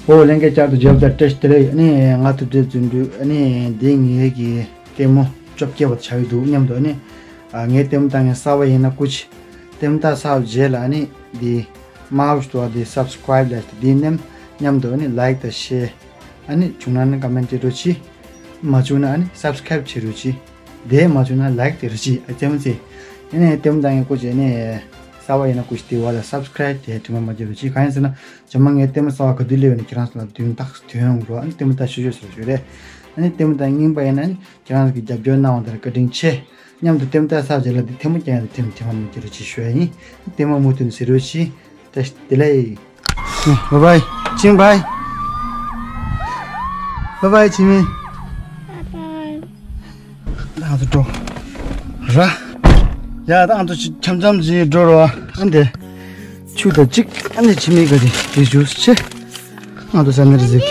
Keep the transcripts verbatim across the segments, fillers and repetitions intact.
ཨོ་ལྷན་རྒྱས་བསྐྱར་དུ་མཇལ་བ་དང་བཀྲ་ཤིས་བདེ་ལེགས། ཨ་ནི་ང་ཐུབ་བསྟན་བརྩོན་འགྲུས། ཨ་ནི་འདི་ངའི་གི་ལྟད་མོ་བཅོ་བརྒྱད་པ་ཆགས་ཀྱི་འདུག་སྙམ་དུ། ཨ་ནི་ཨ་ངའི་ལྟད་མོ་ལྟ་མཁན་གསར་པ་ཡིན་ན་སྐུ་མཁྱེན། ལྟད་མོ་ལྟ་ཚར་བའི་རྗེས་ལ་ཨ་ནི་འདི་མར་ཞུ་བ་འདི་སབ་སི་ཀ་རའིབ་ལབ་འདི་མནན་སྙམ་དུ། ཨ་ནི་ལའིཀ་དང་ཤེར། ཨ་ནི་བྱུང་ན་ཨ་ནི་ཀོ་མེན་ཊི་བྲིས་རོགས་གྱིས། མ་བྱུང་ན་ཨ་ནི་སབ་སི་ཀ་རའིབ་བྱེད་རོགས་གྱིས། དེ་མ་བྱུང་ན་ལའིཀ་དེ་རོགས་གྱིས། ཨ་ཙེ་མོ་ཙེ། ཨ་ནི་ལྟད་མོ་ལྟ་མཁན་སྐུ་མཁྱེན། ཨ་ནི་གསར་པ་ཡིན་ན་སྐུ་མཁྱེན་དེ་བ་ལ་སབ་སི་ཀ་རའིབ་དེ་དྲི་མ་མ་བརྗེད་རོགས་གྱིས། གང་ཡིན་ཟེར་ན་རྗེས་མ་ངའི་ལྟད་མོ་གསར་པ་ག་དུས་སླེབས་ཡོད་ན་ཁྱེད་རང་ཚོ་ལ་དུས་ཐོག་ཏུ་ཐོན་ཡོང་རོགས། ཨ་ནི་ལྟད་མོ་ལྟ་ཤོག་ཤོག་ཟེར་ཞུ་རེད། ཨ་ནི་ལྟད་མོ་ལྟ་རྙིང་པ་ཡིན་ན་ཨ་ནི་ཁྱེད་རང་ཚོ་གི་རྒྱབ་སྐྱོར་གནང་བ་དང་བཀའ་དྲིན་ཆེ་སྙམ་དུ། ལྟད་མོ་ལྟ་ཚར་རྗེས་ལ་འདི་ཐལ་མོ་རྒྱག་ཡ་དེ་ཐལ་མོ་ཐལ་མོ་མ་བརྗེད་རོགས་གྱིས་ཞུ་ཡ་ཡིན། ལྟད་མོ་མུ་མཐུད་ཟེར་རོགས་གྱིས། བཀྲ་ཤིས་བདེ་ལེགས། བའི་བའི། ཅིང་བའི། བའི་བའི་ཅི་མི། ད་ང་ཚོ་འགྲོ། ར། ཡ་ད་ང་ཚོ་ཅི་འཆམ་འཆམ་ཅིག་འགྲོ་རོགས། ཨ་འདི། ཆུ་དང་གཅིག་ཨ་འདི་ཅི་མི་ག་དེ་དེ་ཇུས་ཆེ། ང་ཚོ་ས་ནེ་རི་ཟིག་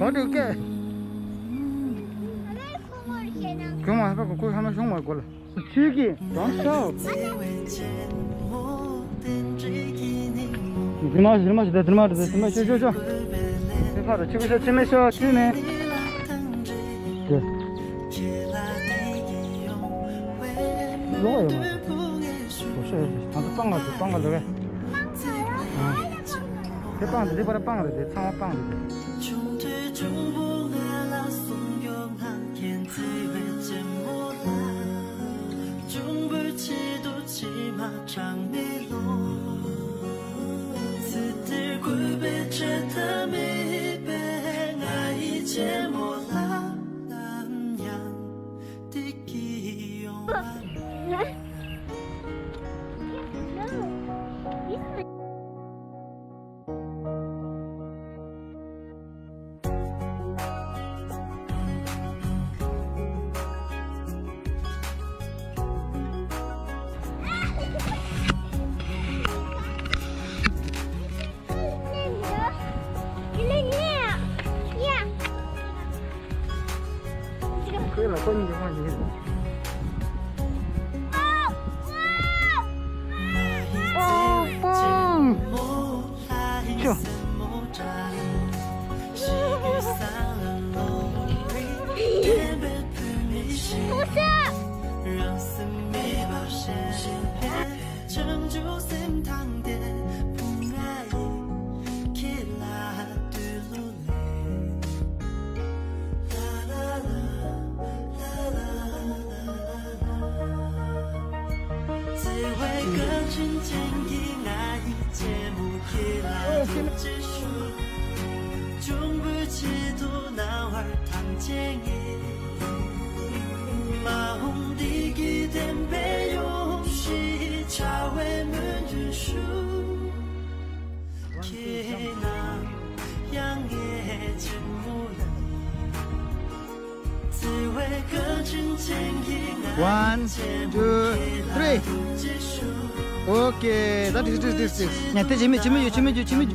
གང་འགྲིག་སྐད། གྱོང་མ་ཧ་པ་གོ་ཁོ་ཧ་མ་ཤོང་མ་གོ་ལ། ཆུ་གི་གྲོང་ཚོ། རི་མ་རི་མ་ཞིག་དང་རི་མ་རི་མ་ཤོ་ཤོ་ཤོ། དེ་ཕར་ཆུ་གི་ཤོ་ཆུ་མེད་ཤོ་ཆུ་མེད། ལོག་ཡོད་མ་རེད། ཤོ་ཤོ་ཤོ་ད་ཚོ་སྤང་ག་ཚོ་སྤང་ག་ལོག་གས། དེ་སྤང་དེ་དེ་པར་སྤང་རེད། དེ་ཚང་མ་སྤང་རེད། ཁོས་ལ་ཁོ་གཉིས་ཀྱི་ཁོང་ཡིན། ཨོ་པང་། ཅོ། One, two, three. Okay, that is this, this, this. ཉ་དེ་ཇི་མི་ཇི་མི་ཡོད་ཇི་མི་ཡོད་ཇི་མི་ཡོད།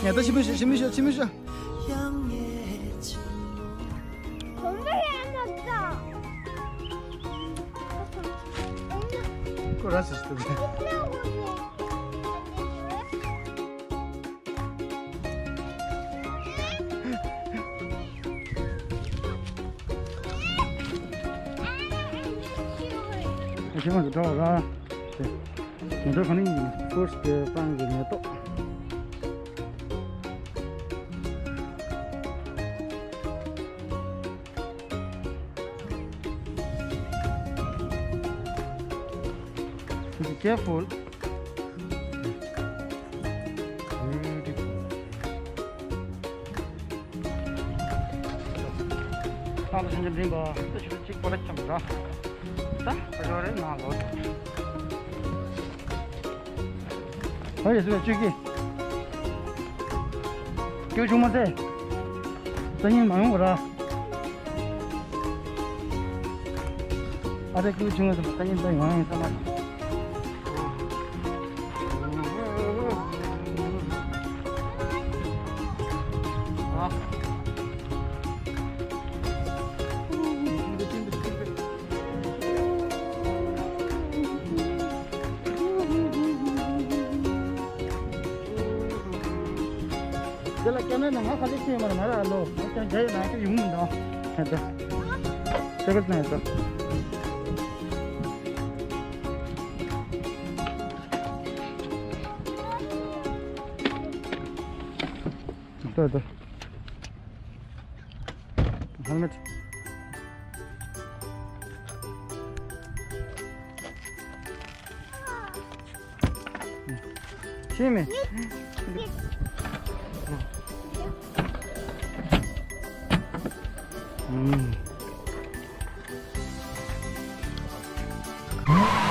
ཉ་དེ་ཇི་མི་ཇི་མི་ཇི་མི་ཇི་མི། ཁོ་ར་སི་སི་ཏུ། ཨ་ཆེ་མ་ཟི་འགྲོ་ར། ཉེ་འགྲོ་ག་ནས་ཡིན། ཕོར་སི་ཏི་པང་གི་ཉེ་ཏོག Be careful. Beautiful. ཏང་ལ་ཞིང་ཆེན་འཛིན་པ་ཏི་ཤུ་གཅིག་པོ་ལ་འཁྱམས་ར། ད་ཁོ་ཞོ་རེ་ནང་ལོག་ཧོ་ཡེ་སུ་བཅུ་གི་ཀྱོ་ཆུང་མ་ཚེ་ས་ཉིན་མ་ཡོང་གི་ར། ཨ་རེ་ཀྱོ་ཆུང་མ་ཚེ་ས་ཉིན་ད་ཡོང་ཡིན་ས་མ། དེ་ལ་སྐྱེ་ན་ང་ཁ་ལེ་ཤེས་མར་མར་ཨ་ལོ། ང་ཀྱང་རྒྱ་ཡི་ནང་ཅིག་ཡོང་མི་འདུག་ཧེ་ད། ཤེས་གི་ན་ཧེ་ད། ད་ད། Helmet. ཤེས་མེད། ཨུམ།